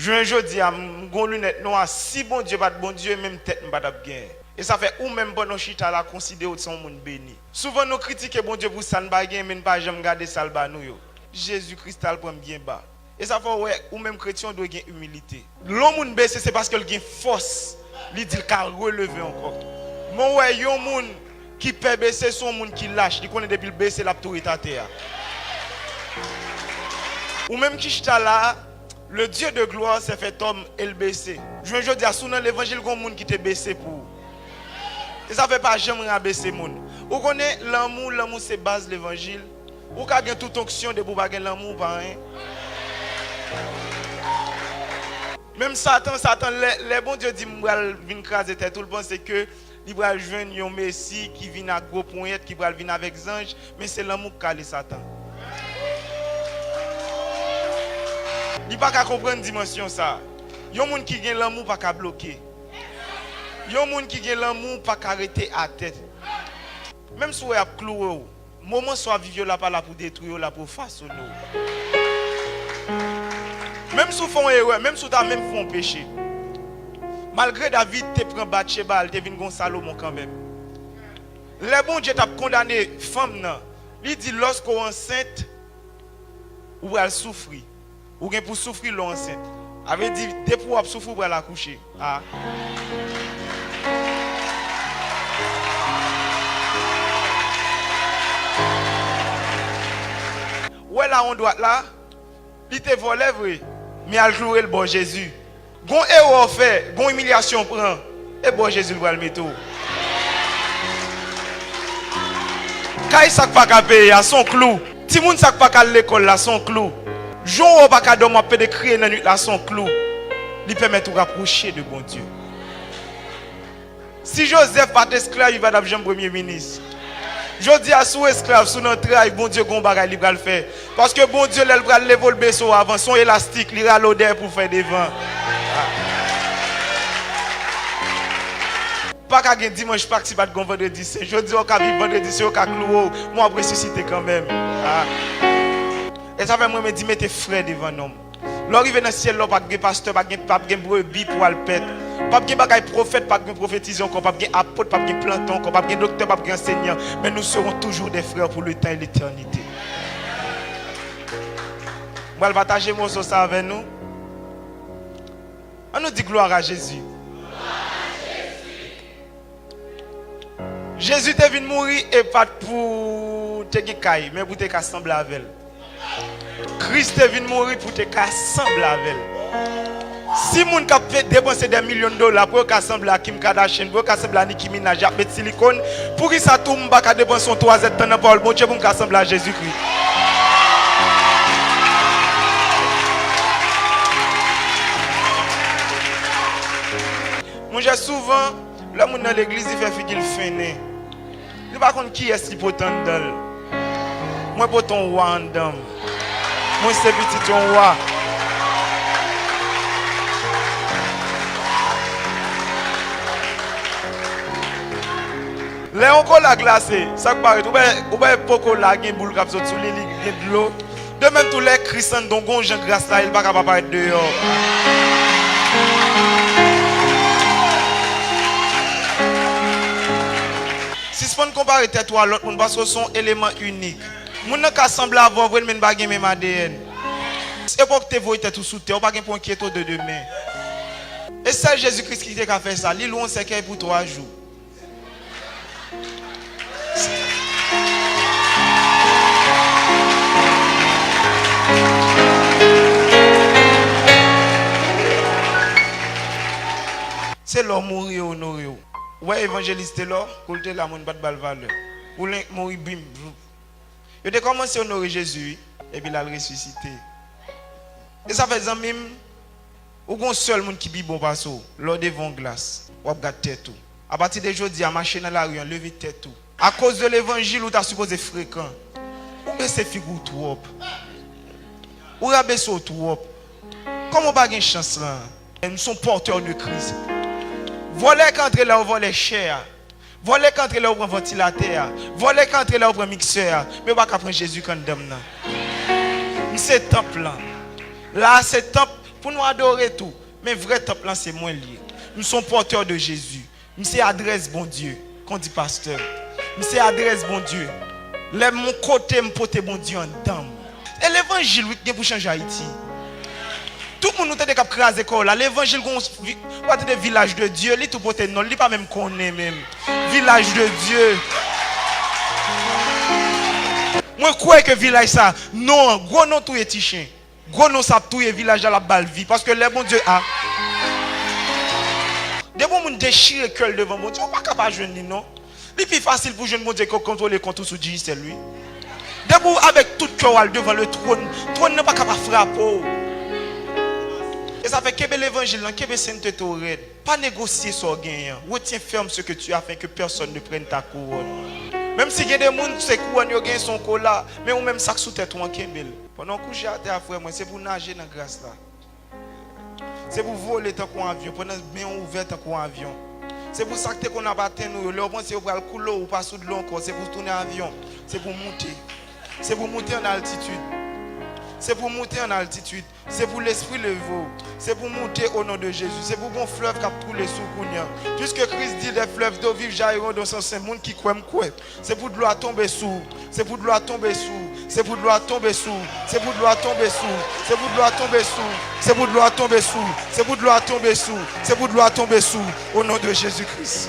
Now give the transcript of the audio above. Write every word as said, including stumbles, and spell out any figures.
Jounen jodi a, m gon linèt nwa, si Bondye pa t Bondye, menm tèt m pa t ap genyen. E sa fè ou menm pandan w chita la, konsidere w se yon moun beni. Souvan nou kritike Bondye pou sa n pa genyen, men n pa janm gade sa l ba nou yo. Jezi Kris t al pran m byen ba. E sa fè w wè, ou menm kretyen, w dwe gen imilite. Lè yon moun bese, se paske l gen fòs. Li di l ka releve ankò. Men w wè yon moun ki pè bese, se yon moun ki lach. Li konnen depi l bese, l ap tou ret atè a. Ou menm ki chita la a, le Dieu de gloire s'est fait homme e l bese. Jounen jodi a, si w nan levanjil, gon moun ki te bese pou ou. E sa fè pa janm rabese moun. Ou konnen lanmou, lanmou se baz levanjil. Ou ka gen tout onksyon, depi w pa gen lanmou, ou pa anyen. Menm Satan, Satan, lè, lè Bondye di m pral vin kraze tèt ou, l panse ke li pral jwenn yon Mesi ki vin ak gwo ponyèt, ki pral vin avèk zanj, men se lanmou k kale Satan. Li pa ka konprann dimansyon sa a. Yon moun ki gen lanmou pa ka bloke. Yon moun ki gen lanmou pa ka rete atè. Menm si w wè y ap klouwe w, moman sa w ap viv yo la pa la pou detwi w, la pou fasone w. Menm si w fè yon erè, menm si w ta menm fè yon peche. Malgre David te pran Batcheba, li te vin gon Salomon kanmenm. Lè Bondye t ap kondane fanm nan, li di, lòske w ansent, ou pral soufri. Ou gen pou soufri lè w ansent. Sa vle di, depi w ap soufri, w pral akouche. A. Ou wè lawon dwat la, li te vòlè vre, men al klouwe l bò Jezi. Gon erè w fè, gon imilyasyon w pran, e bò Jezi l pral mete w. Kay sa k pa ka peye a, se yon klou. Timoun sa k pa ka al lekòl la, se yon klou. Jan w wè w pa ka dòmi, w ap pede kriye nan nuit la, se yon klou. Li pèmèt ou rapwoche de Bondye. Si Jozèf pa t esklav, li pa t ap janm premye minis. Jodi a, si w esklav, si w nan tray, Bondye gon bagay li pral fè. Paske Bondye, lè l pral leve w, l bese w avan. Se yon elastik, li rale w dèyè pou w fè devan. Pa ka gen dimanch Pak si pa t gon vandredi sen. Jodi a, w ka viv vandredi sen, yo ka klouwe w, men w ap resisite kanmenm. A. E sa fè mwen, mwen di, mete frè devan non m. Lè w rive nan syèl la, w p ap gen pastè, p ap gen, p ap gen brebi pou w al pèt. P ap gen bagay pwofèt, p ap gen pwofetize ankò, p ap gen apot, p ap gen plante ankò, p ap gen doktè, p ap gen ansèyan. Men nous serons toujours des frères pour le temps et l'éternité. Mwen pral pataje moso sa avè nou. An nou di glwa a Jezi. Jezi te vin mouri e pa t pou te gen kay, men pou te ka sanble avè l. Kris te vin mouri pou te ka sanble avè l. Si moun k ap fè depanse dè milyon dola pou yo ka sanble a Kim Kardashian, pou yo ka sanble a Nicki Minaj, y ap met silikòn, poukisa tou m pa ka depanse yon twazèdtan nan pawòl Bondye pou m ka sanble a Jezikri? Monchè, souvan, lè moun nan legliz, li fè figi l fennen. Li pa konn kiyès li pote anndan l. Mwen pote yon wa anndan m. Mwen se pitit yon wa. Lè yon kola glase, sa k parèt, ou wè, ou wè po kola gen boul k ap sot sou li, li gen dlo. De menm tou, lè Kris anndan w, gon jan gras la ye, li pa ka pa parèt deyò. Sispann konpare tèt ou a lòt moun, paske w se yon eleman inik. Moun nan ka sanble avè w vre, men n pa gen menm A D N. Se pa w ki te voye tèt ou sou tè, ou pa gen pou w enkyete w de demen. E sèl Jezi Kris ki te ka fè sa, li lwe yon sèkèy pou twa jou. Se lè w mouri yo onore w. Ou wè evanjelis Telò, kou l te la, moun pa t ba l valè. Poulenk mouri, bim, voup. Yo te kòmanse onore Jezi, wi, epi l al resisite. E sa fè, zanmi m, ou gon sèl moun ki pi bon pase w. Lè w devan yon glas, w ap gad tèt ou. Apati de jodi a, mache nan lari an, leve tèt ou. Akoz de levanjil, ou ta sipoze frekan. Ou bese figi w twòp. Ou rabese w twòp. Kòman w pa gen chans lan? M se yon pòtè de Kris. Vòlè ka antre la yo vòlè chè a. Vòlè ka antre la yo pran vantilatè a. Vòlè ka antre la yo pran miksè a. Men yo pa ka pran Jezi k anndan m nan. M se tanp lan. La a se tanp Pou nou adore tou. Men vrè tanp lan se mwen l ye. M se yon pòtè de Jezi. M se adrès Bondye, kon di pastè. M se adrès Bondye. Lè m yon kote, m pote Bondye anndan m. E levanjil, wi, ki gen pou chanje Ayiti. Tout moun nou tande k ap kraze kò yo la, levanjil gon vi-, w a tande Vilaj de Dye, li tou pote non l, li pa menm konnen menm. Vilaj de Dye. Mwen kwè ke vilaj sa, non an, gwo non touye ti chen. Gwo non sa ap touye vilaj la, l ap ba l vi. Paske lè Bondye a. Depi yon moun dechire kè l devan Bondye, ou pa ka pa jwenn li non. Li pi fasil pou jwenn Bondye ke kontwole kont ou sou Digicel, wi. Depi w avèk tout kè w al devan le trône, twòn nan pa ka pa frape w. E sa fè kenbe levanjil lan, kenbe sentete w rèd. Pa negosye sa w genyen an. Retiens ferme ce que tu as afin que personne ne prenne ta couronne. Menm si gen de moun, se kouwòn yo genyen, se yon kola, men ou menm sa k sou tèt ou an, kenbe l. Pandan w kouche atè a, frè mwen, se pou w naje nan gras la. Se pou w vole tankou yon avyon, pandan men w ouvè tankou yon avyon. Se pou sa k te konn ap atenn ou yo, lè w panse yo pral koule w, ou pa sou dlo ankò, se pou w tounen avyon. Se pou w moute. Se pou w moute an altitid. Se pou w moute an altitid. Se pou lespri leve w. Se pou w moute o non de Jezi. Se pou gon flèv k ap koule sou w kounye a. Puiske Kris di, des fleuves d'eau vive jailliront de son sein. Moun ki kwè, m kwè. Se pou dlo a tonbe sou w. Se pou dlo a tonbe sou w. Se pou dlo a tonbe sou w. Se pou dlo a tonbe sou w. Se pou dlo a tonbe sou w. Se pou dlo a tonbe sou w. Se pou dlo a tonbe sou w. O non de Jezi Kris.